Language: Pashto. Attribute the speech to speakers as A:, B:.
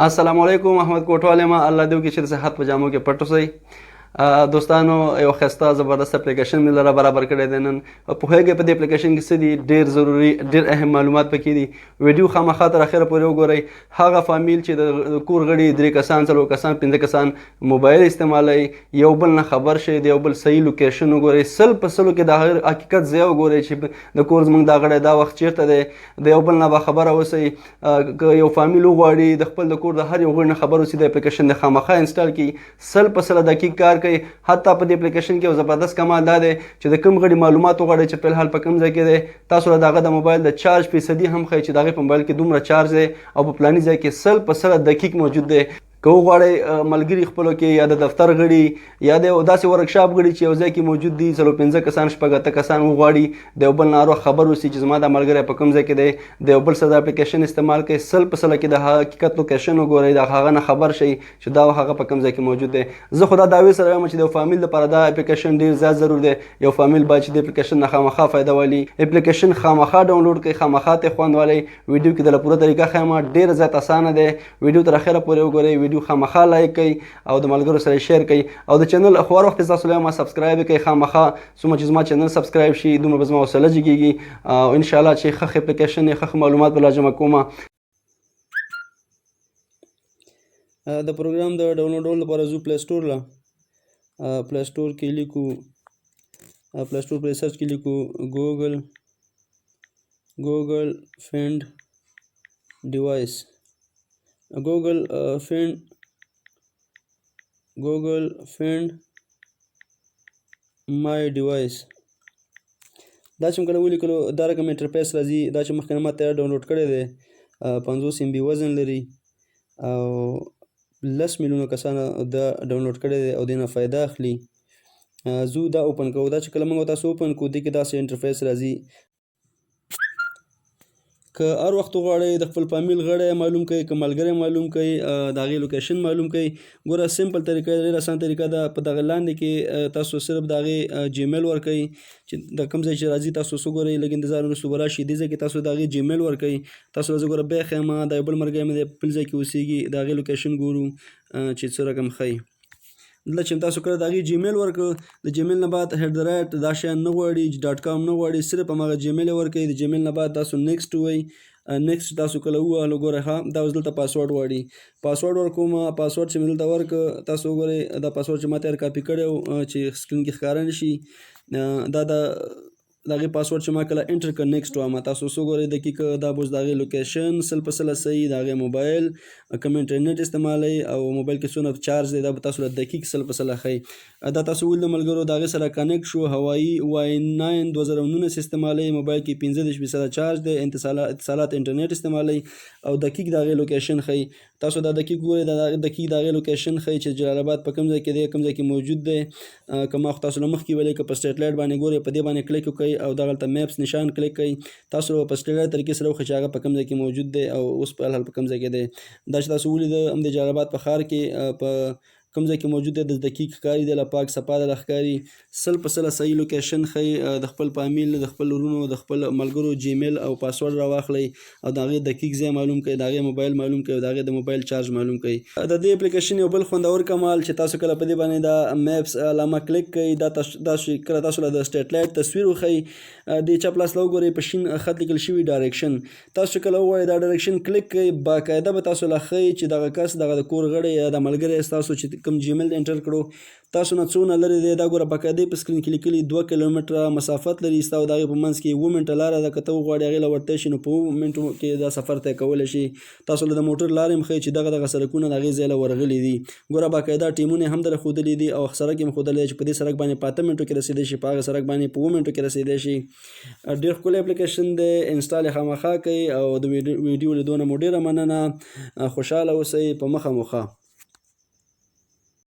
A: السلام علیکم، احمد کوټوال یم. الله دې وکړي چې د صحت په جامو کې پټ اوسئ. دوستانو، یو ښایسته زبردست اپلیکیشن مې لره برابر کړی دی نن. پوهېږئ په دې اپلیکیشن کې څه دي؟ ډېر ضروري، ډېر اهم معلومات پکې دي. ویډیو خامخا تر اخره پورې وګورئ. هغه فامیل چې د کور غړي درې کسان، څلور کسان، پنځه کسان موبایل استعمالوي، یو بل نه خبر شئ، د یو بل صحیح لوکیشن وګورئ، 100% کې د هغه حقیقت ځای وګورئ چې د کور زموږ دا غړی دا وخت چېرته دی. د یو بل نه به خبره اوسئ. که یو فامیل وغواړي د خپل د کور د هر یو غړي نه خبر اوسي، د اپلیکیشن د خامخا انسټال کړي. 100% دقیق کار کوي. حتی په دې اپلیکیشن کې یو زبردست کمال دا دی چې د کوم غړي معلومات وغواړي چې په الحال په کوم ځای کې دی، تاسو له دغه د موبایل د چارج فیصدي هم ښیي چې د هغې په موبایل کې دومره چارج دی او په پلاني ځای کې 100% دقیق موجود دی. که وغواړئ ملګري خپلو کې یا د دفتر غړي یا د داسې ورکشاپ غړي چې یو ځای کې موجود دي، څلور پنځه کسان، شپږ اته کسان، وغواړي د یو بل ناروغ خبر اوسي چې زما دا ملګری په کوم ځای کې دی، د یو بل سره د اپلیکیشن استعمال کړئ. 100% کې د حقیقت لوکیشن وګورئ، د هغه نه خبر شئ چې دا هغه په کوم ځای کې موجود دی. زه خو دا دعوې سره وایم چې د یو فامیل لپاره دا اپلیکیشن ډیر زیات ضرور دی. یو فامیل باید چې د اپلیکیشن نه خامخا فایده والي. اپلیکیشن خامخا ډاونلوډ کړئ، خامخا ته خوند والي. ویډیو کې د پوره طریقه ښیم، ډیر زیات اسانه دی. ویډیو تر اخره پورې وګورئ. ویډیو خامخا لایک کړئ او د ملګرو سره شیر کړئ او د چینل خو هر وخت تاسو له ما سبسکرایب کړئ خامخا. څومره چې زما چینل سبسکرایب شي، دومره به زما حوصله جګېږي او ان شاء الله چې ښه ښه اپلیکیشن، ښه ښه معلومات به لا جمع کوم.
B: د پروګرام د ډاونلوډولو لپاره ځو پلی سټور له. پلی سټور کې لیکو، پلی سټور په سرچ کې لیکو ګوګل فیند ډیوایس، ګوګل فیند، ګوګل فیند مای ډیوایس. دا چې کله ولیکلو، دا رقم انټرفیس راځي. دا چې مخکې ما تیار ډاونلوډ کړی دی، 50 ام بي وزن لري او 10 میلیونه کسانو دا ډاونلوډ کړی دی او دې نه فایده اخلي. زو دا اوپن کوو. دا چې کله موږ تاسو اوپن کوو، دې کې داسې انټرفیس راځي. که هر وخت وغواړئ د خپل فامیل غړی معلوم کړئ، که ملګری معلوم کړئ، د هغې لوکیشن معلوم کړئ، ګوره سمپل طریقه ده، ډېره اسانه طریقه ده. په دغه لاندې کې تاسو صرف د هغې جیمیل ورکړئ چې د کوم ځای چې راځي. تاسو څه ګورئ، لږ انتظار وروسته به راشي. دې ځای کې تاسو د هغې جیمیل ورکړئ. تاسو زه ګوره بیا ښیم، دا یو بل ملګری مې دی، بل ځای کې اوسېږي. د هغې لوکیشن ګورو چې څه رقم ښیي. دلته چې تاسو کله د هغې جیمیل ورکړ، د جیمیل نه بعد هډ د رایټ دا شیان نه غواړي، ډاټ کام نه غواړي، صرف هماغه جیمیل یې ورکوي. د جیمیل نه بعد تاسو نیکسټ ووایئ. نیکسټ تاسو کله ووهلو، ګورئ ښه، دا اوس دلته پاسورډ غواړي. پاسورډ ورکوم. پاسورډ چې مې دلته ورکړ، تاسو وګورئ، دا پاسورډ چې ما تیار کاپي کړی و چې سکرین کې ښکاره نه شي، دا د هغې پاسورډ چې ما کله انټر کړ، نیکسټ وایم، تاسو اوس وګورئ دقیق، دا به اوس د هغې لوکیشن 100% صحیح، د هغې موبایل کوم انټرنیټ استعمالوي او موبایل کې څونه چارج دی، دا به تاسو له دقیق 100% ښیي. دا تاسو ولید ملګرو، د هغې سره کنیکټ شو. هوایی وای 9 2019 استعمالوي، موبایل کې 35% چارج دی، اتصالات انټرنیټ استعمالوي او دقیق د هغې لوکیشن ښیي. تاسو دا دقیق ګورئ، دا دقیق د هغې لوکیشن ښیي چې جلال آباد په کوم ځای کې دی، کوم ځای کې موجود دی. که ما خو تاسو له مخکې ویلې، که په سټیټ لایټ باندې ګورئ، په دې باندې کلیک وکړئ او دغلته میپس نشان کلیک کړئ، تاسو به په سټیټ لایټ طریقې سره وښیي چې هغه په کوم ځای کې موجود دی او اوس په حال په کوم ځای کې دی. دا چې تاسو ولیده، هم د جلال آباد په ښار کې په کوم ځای کې موجود دی، د دقیق ښکاري دی، له پاک صفا دی ښکاري. 100% صحیح لوکیشن ښیي. د خپل فامیل، د خپل وروڼو، د خپل ملګرو جیمیل او پاسورډ راواخلئ او د هغې دقیق ځای معلوم کړئ، د هغې موبایل معلوم کړئ او د هغې د موبایل چارج معلوم کړئ. د دې اپلیکیشن یو بل خوندور کمال چې تاسو کله په دې باندې دا میپس علامه کلیک کړئ، دا تاسو کله تاسو له د سټیټ لایټ تصویر وښیي. دې چپ لاس له وګورئ، په شین خط لیکل شوي ډایرکشن. تاسو چې کله وغواړئ دا ډایرکشن کلیک کړئ، باقاعده به تاسو له ښیي چې دغه کس، دغه د کور غړی یا د ملګری ستاسو چې کوم جیمیل انټر کړو، تاسو نه څونه لرې دی. دا ګوره، باقاعده په سکرین کې لیکلي 2 کیلومتره مسافت لري ستا او د هغې په منځ کې، 7 منټه لاره ده. که ته وغواړې هغې له ورتی شي، نو په 7 منټو کې دا سفر طی کولی شي. تاسو له د موټر لارې هم ښیي چې دغه دغه سړکونه د هغې ځای له ورغلي دي. ګوره، باقاعده ټیمونه هم درته ښودلي دي او سړک یې هم ښودلی چې په دې سړک باندې په 8 منټو کې رسېدی شي، په هغه سړک باندې په 7 منټو کې رسېدی شي. ډېر ښکلی اپلیکیشن دی، انسټال یې خامخا کړئ او د ویډیو لیدو نه مو ډېره مننه. خوشحاله اوسئ. په مخه مو ښه.